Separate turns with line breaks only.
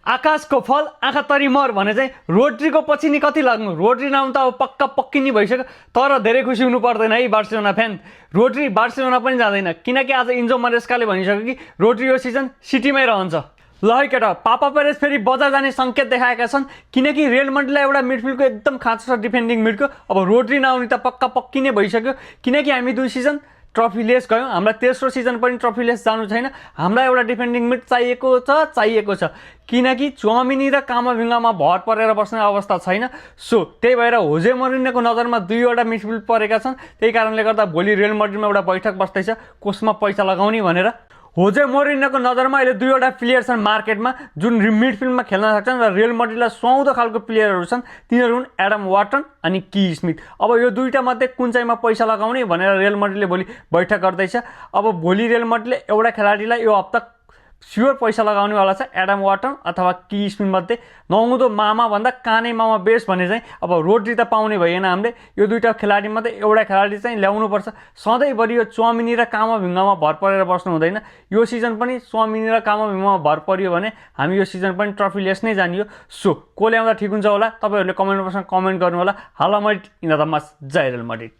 आकाशको फल आँखा तरी मर भने चाहिँ रोड्रीको पछि नि कति लाग्नु। रोड्री नाम त अब पक्का पक्की नि भइसक्यो, तर धेरै खुसी हुनु पर्दैन है बार्सिलोना फ्यान। रोड्री बार्सिलोना पनि जाँदैन, किनकि आज इन्जो मरेस्काले भनिसक्यो कि रोड्री यो सिजन सिटीमै रहन्छ। ल है केटा, पापा पेरेज फेरि बजार जाने सङ्केत देखाएका छन्, किनकि रियल मड्रिडलाई एउटा मिडफिल्डको एकदम खाँचो छ डिफेन्डिङ मिडको। अब रोड्री नआउने त पक्का पक्की नै भइसक्यो, किनकि हामी 2 सिजन ट्रफीलेस गयौँ, हामीलाई तेस्रो सिजन पनि ट्रफीलेस जानु छैन। हामीलाई एउटा डिफेन्डिङ मिड चाहिएको छ किनकि चुआमिनी र कामाभिङ्गामा भर परेर बस्ने अवस्था छैन। सो त्यही भएर होजे मोरिन्योको नजरमा 2वटा मिडफिल्ड परेका छन्। त्यही कारणले गर्दा भोलि रियल मड्रिडमा एउटा बैठक बस्दैछ कोसमा पैसा लगाउने भनेर। होजे मोरिन्योको नजरमा अहिले 2वटा प्लेयर छन् मार्केटमा जुन मिडफिल्डमा खेल्न सक्छन् र रियल मड्रिडलाई सुहाउँदो खालको प्लेयरहरू छन्। तिनीहरू हुन् एडम वाटन अनि की स्मिथ। अब यो 2टा मध्ये कुन चाहिँमा पैसा लगाउने भनेर रियल मड्रिडले भोलि बैठक गर्दैछ। अब भोलि रियल मड्रिडले एउटा खेलाडीलाई यो हप्ता स्योर पैसा लगाउनेवाला छ, एडम वाटन अथवा की स्मिथ मध्ये। नहुँदो मामा भन्दा कानै मामा बेस भने चाहिँ अब रोड्री त पाउने भएन हामीले। यो 2टा खेलाडी मध्ये एउटा खेलाडी चाहिँ ल्याउनुपर्छ। सधैँभरि यो चुआमिनी र कामाभिङ्गामा भर परेर बस्नु हुँदैन। यो सिजन पनि चुआमिनी र कामाभिङ्गामा भर पर्यो भने हामी यो सिजन पनि ट्रफीलेस नै जानियो। सो को ल्याउँदा ठिक हुन्छ होला, तपाईँहरूले कमेन्ट बक्समा कमेन्ट गर्नु होला। हाला मड्रिड इन द मच, जय रियल मड्रिड।